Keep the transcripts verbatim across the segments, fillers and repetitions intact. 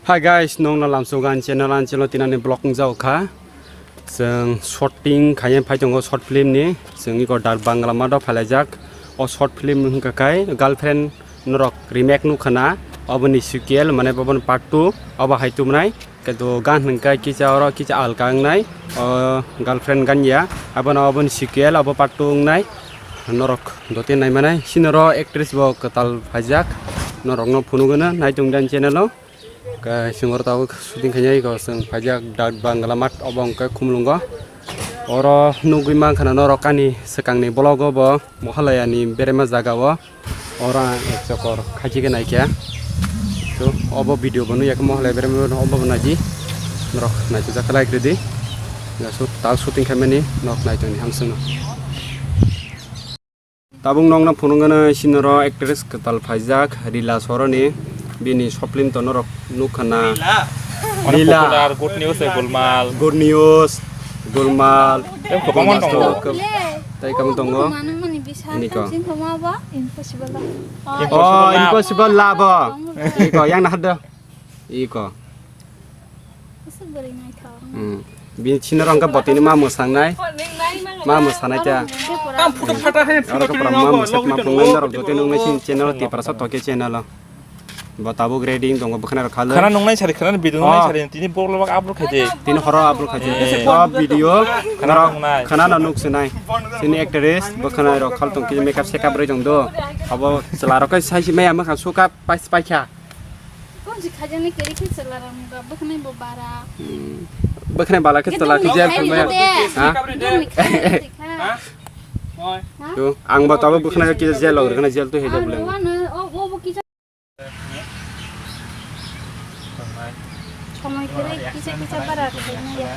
Hi guys, nongno lamsogo ani channel, ani channel tinani vlog wngjak kha. Chwng shooting khaina phai tongo short film ni. Chwng iko Dak Bangla Mart o phailaijak. O short film wngkha kai girlfriend norok remake nukha na. Oboni sequel mane oboni part two obo hai tumnai. Kedo gan hwnkhe kisa oro kisa alka wngnai. O girlfriend gan ya. Abono oboni sequel obo part two wngnai. Norok dote naimanai. Sinoro actress bo kwtal phaijak. Norokno phunugwno naitung dan channel o. Khe chwng oro tabuk shooting khainai, eko chwng phaijak Dak Bangla Mart obo hwnkhe Khumulwngo. Oro nugwi mankha na norok ani swkangni vlog o bo Mohalaya ni berema jaga o. Oro ang ek chokor khachi khe naikha. So obo video bo nukya khe Mohalaya berema obo bo naidi. Norok naitokjak khe like rwdi. Ya, so tal shooting khaimani norok naitongni hamswkno. Tabuk nokno phunukgwno sinoro actress kwtal phaijak Rila Soroni, bini short film to norok nukha na. Rila. Rila. Popular, Good News, eh, Gulmal. Good News, Gulmal, Em, kwbangma Gulmal tongo. Tok, tei kwbang tongo. Manang mani bisa Niko. Tang sing thoma ba impossible. Impossible Oh, love. Impossible love. Niko, yang nahar do. Iko. Aswk bwrwi naithok. Hmm. Bini chini rong khe botini ma mwsangnai. Ma mwsanai ta. Ang photo phata hai. Oro khe pura ma mwsak ma phungnai norok joto nungnai sini channel o Tiprasa Toke channel o. Bo tabuk ready wng tongo bwkhwnai rok khalo. Khana nungnai sari khana video nungnai sari tini vlog upload khaidi. Tini horo upload khaidi. Eh. Bo video khana norok nungnai. Khana no nuk sinai. Sini actress bwkhwnai rok khal tong khe makeup setup rwi tong do. Abo chwla rok khe sai si maya mwkhang suka pais paikha. Konsi khajani keri khe chwla rang ba bwkhnai bo bara. Hmm. Bwkhnai bala khe chwla khe jel thangbai. Ha? Dumi khai kha. Ha? Tu ang ba tabo bwkhnai khe jel log rwkhnai jel tu he jel bwlai. Ano o o bo kisa. Somoi khe kisa kisa bara rwkhnai ya.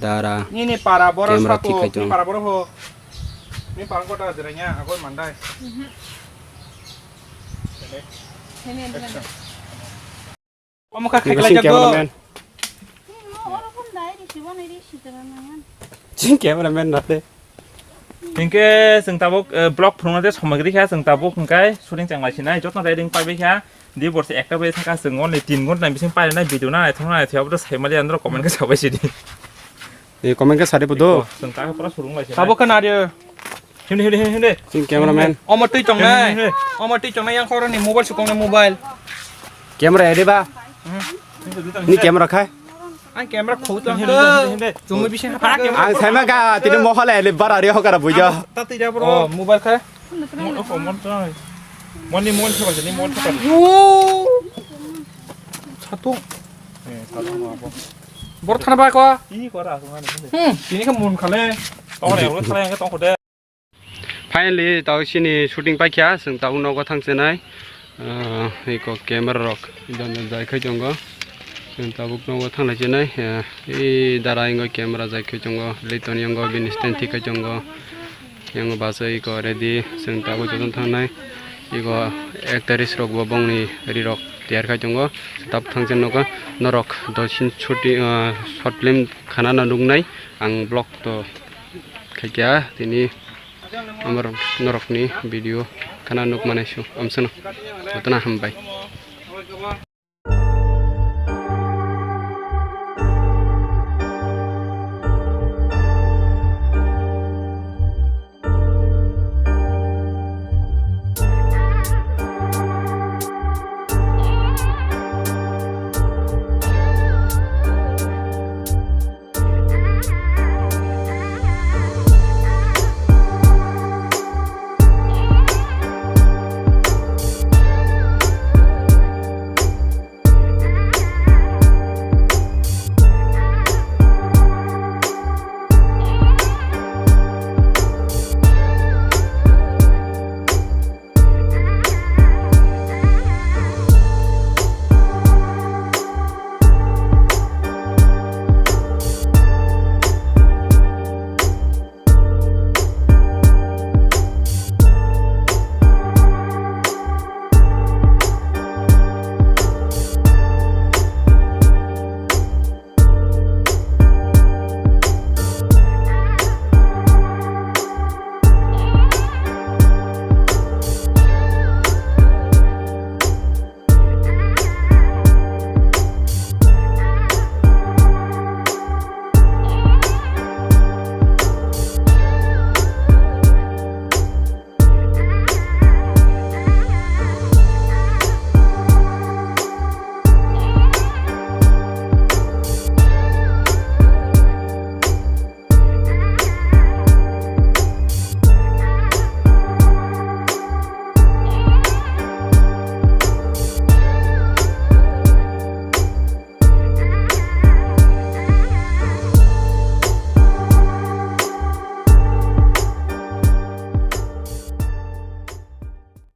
Dara. Nini para boro camera sato, thik khai nini tong. Para boro ho. Nini para kota jeranya, agoi mandai. Action. Omo kha Niko khaikhlai sing jago. Cameraman. Sing cameraman nate. Hinkhe chwng tabuk, eh, vlog phunukna de somoi gri kha, chwng tabuk hwnkhe shooting chang lai sinai, jotno riding pai bai kha. Di borsi ekta bai thangkha, chwng only tin ghonta ni bising painai video na naithok na naithok, abo to saimali andro comment khe sabai sidi. E comment khe sadi bodo. Chwng ta pura surung lai sinai. Tabuk khe nario. Himdi, himdi, himdi, himdi. Sing cameraman. Omo twi tongnai. Himdi, himdi. Omo twi tongnai yang khoroni mobile sukong mobile. Camera ede ba? Ni camera khai? Ang camera khou tong. Chumui bisi hapha. Ang saima ga tini mohole le bara ri hokara bujo. Tati ja bro. Oh, mobile khai. Mon o mon tai. Moni mon thapa jani mon thapa. Yo. Satu. Eh, satu apa? Bor thana ba ko. Ini ko ra ko ngani. Hmm, ini kan mon khale. Tong re ko thale ko tong ko de. Finally, tau sini shooting paikha, chwng tabuk nogo thangchenai. Ah, iko camera rok jon jon jai khai tongo. Chwng tabuk nogo thanglai chenai. Ah, i dara ingo camera jai khai tongo. Leiton yango bini stand thik khai tongo. Yango basa iko ready. Chwng tabuk joton thangnai. Iko actress rok bo bongni ri rok tiyar khai tongo. Tabuk thangchen nogo norok dosin shooting, ah, short film khana no nuknai. Ang vlog to khaikha tini. Amar norokni video khana nuk manai su amsano. Jotono hambai.